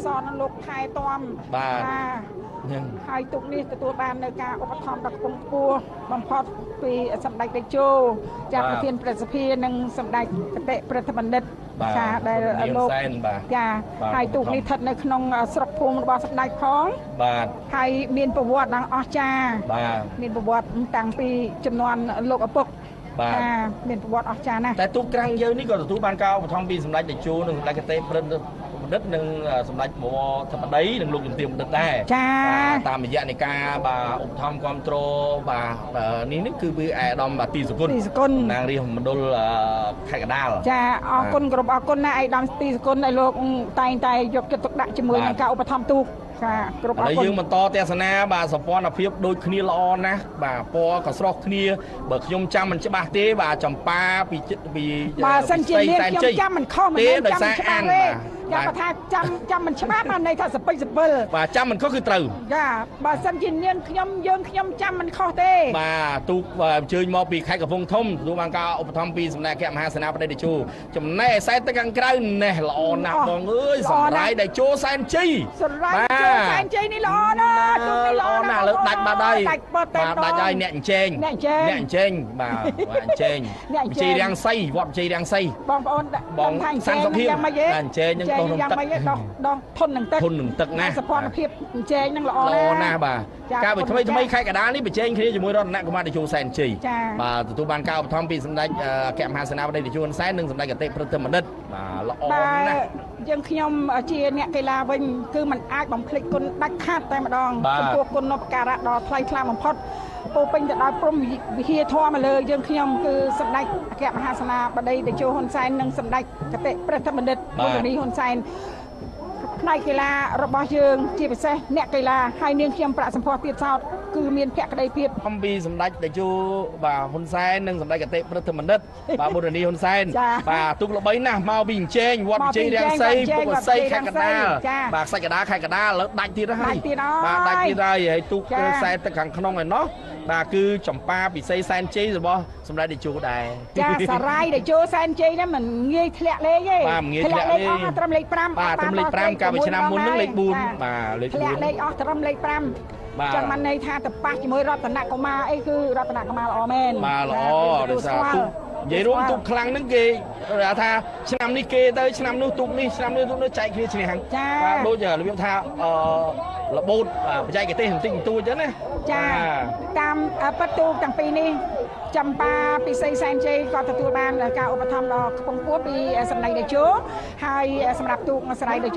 សនឹងលោកថែទាំ បាទ ហើយទូកនេះទទួលបាននៅការឧបត្ថម្ភដ៏ខ្ពង់ខ្ពស់បំផុតពីសម្ដេចតេជោចាប្រធានប្រសិទ្ធិ និងសម្ដេចគតិព្រឹទ្ធបណ្ឌិត ចាដែលលោក ចា ហើយទូកនេះស្ថិតនៅក្នុងស្រុកភូមិរបស់សម្ដេចផង បាទ ហើយមានប្រវត្តិឡើងអស្ចារ្យ បាទ មានប្រវត្តិតាំងពីចំនួនលោកឪពុក បាទ មានប្រវត្តិអស្ចារ្យណាស់ តែទូកក្រាំងយើងនេះក៏ទទួលបានការឧបត្ថម្ភពីសម្ដេចតេជោ និងសម្ដេចគតិព្រឹទ្ធបណ្ឌិត និងសម្ដេចបវរធិបតី និងលោកជំទាវបណ្ឌិតដែរ ចា តាមរយៈនៃការ បាទ ឧបត្ថម្ភគ្រប់គ្រង បាទ នេះគឺពីឯកឧត្តម បាទ ទីសគុណ ទីសគុណ តំណាងរាស្ត្រមណ្ឌលខេត្តកណ្ដាល ចា អរគុណ គ្រប់អរគុណណាស់ឯកឧត្តមទីសគុណ ឲ្យលោកតែងតែយកចិត្តទុកដាក់ជាមួយនឹងការឧបត្ថម្ភទូក ចា គ្រប់អរគុណ។ ឥឡូវយើងបន្តទស្សនា បាទ សម្ព័ន្ធភាពដូចគ្នាល្អណាស់ បាទ ពណ៌ក៏ស្រស់គ្នា បើខ្ញុំចាំមិនច្បាស់ទេ បាទ ចម្ប៉ាពីពី បើសិនជានាងខ្ញុំចាំមិនខុស មិនមែនដោយសារអាន បាទ ចាំបើថាចាំមិនច្បាស់ បានន័យថាសពេចសពិល បាទ ចាំមិនខុសគឺត្រូវ ចា បើសិនជានាងខ្ញុំយើងខ្ញុំចាំមិនខុសទេ បាទ ទូកអញ្ជើញមកពីខេត្តកំពង់ធំ ទទួលបានការឧបត្ថម្ភពីសំណាក់អគ្គមហាសេនាបតីតេជោ ចំណែកខ្សែទឹកខាងក្រៅនេះល្អណាស់បងអើយ សម្រាយតេជោសែនជ័យ សម្រាយតេជោសែនជ័យនេះល្អណាស់ ទូកនេះល្អណាស់ លើដាច់បាត់ហើយ ដាច់បាត់តែ បាទ ដាច់ហើយ អ្នកអញ្ជែង អ្នកអញ្ជែង អ្នកអញ្ជែង បាទ អញ្ជែង ជ័យរាំងសី វត្តជ័យរាំងសី បងប្អូន បងសាន់សុខភាព យ៉ាងម៉េចទេ អញ្ជែងនឹងដោះនឹងទឹក ដោះដោះធននឹងទឹក ធននឹងទឹកណា សភនភាពអញ្ជែងនឹងល្អ ណាស់ណាស់ បាទ កាលពីថ្មីថ្មីខេត្តកណ្ដាលនេះបញ្ចេញគ្នាជាមួយរតនកុមារតេជោសែនជ័យ បាទ ទទួលបានការឧបត្ថម្ភពីសម្ដេចអគ្គមហាសេនាបតីតេជោហ៊ុនសែន និងសម្ដេចគតិព្រឹទ្ធបណ្ឌិត បាទ ល្អណាស់។ យើងខ្ញុំជាអ្នកកីឡាវិញ គឺมันអាចបំភ្លេចគុណដាច់ខាតតែម្ដង ចំពោះគុណូបការៈដ៏ថ្លៃថ្លាបំផុត ពោពេញទៅដោយព្រំវិហារធម៌មកលើយើងខ្ញុំ គឺសម្ដេចអគ្គមហាសេនាបតីតេជោហ៊ុនសែន និងសម្ដេចគតិព្រឹទ្ធបណ្ឌិតប៊ុននីហ៊ុនសែន ផ្នែកកីឡារបស់យើង ជាពិសេសអ្នកកីឡា ហើយនាងខ្ញុំប្រាក់សម្ផស្សទៀតសោត គឺមានភក្ដីភាពអំពីសម្ដេចតេជោ បាទ ហ៊ុនសែន និងសម្ដេចគតិព្រឹទ្ធបណ្ឌិត បាទ ប៊ុននីហ៊ុនសែន បាទ ទូកល្បីណាស់ មកពីអញ្ជែង វត្តជ័យរាំងសី ពុកសី ខេត្តកណ្ដាល បាទ ខ្សាច់កណ្ដាល ខេត្តកណ្ដាល ឥឡូវដាច់ទៀតហើយ បាទ ដាច់ទៀតហើយ ហើយទូកខ្សែទឹកខាងក្នុងឯណោះ បាទ គឺចម្ប៉ាពិសីសែនជ័យរបស់សម្ដេចតេជោដែរ ចា សារាយតេជោសែនជ័យហ្នឹងមិនងាយធ្លាក់លេខទេ បាទ មិនងាយធ្លាក់លេខអស់ត្រឹមលេខ5 បាទ ត្រឹមលេខ5 កាលពីឆ្នាំមុនហ្នឹងលេខ4 បាទ លេខ4 ធ្លាក់លេខអស់ត្រឹមលេខ5 ចឹងបានន័យថាទៅប៉ះជាមួយរតនកុមារអី គឺរតនកុមារល្អមែន បាទ ល្អ ដោយសារទូកនិយាយរួមទូកខ្លាំងហ្នឹង គេថាឆ្នាំនេះគេទៅ ឆ្នាំនោះទូកនេះ ឆ្នាំនេះទូកនោះ ចែកគ្នាឈ្នះ បាទ ដូចរបៀបថាអឺរបូតបច្ចេកទេសបន្តិចបន្តួចចឹងណា ចា តាមពិតទូកទាំងពីរនេះ ចម្ប៉ាពិសីសែនជ័យក៏ទទួលបានការឧបត្ថម្ភដ៏ខ្ពង់ខ្ពស់ពីសម្ដេចតេជោ ហើយសម្រាប់ទូកស្រ័យតេជោ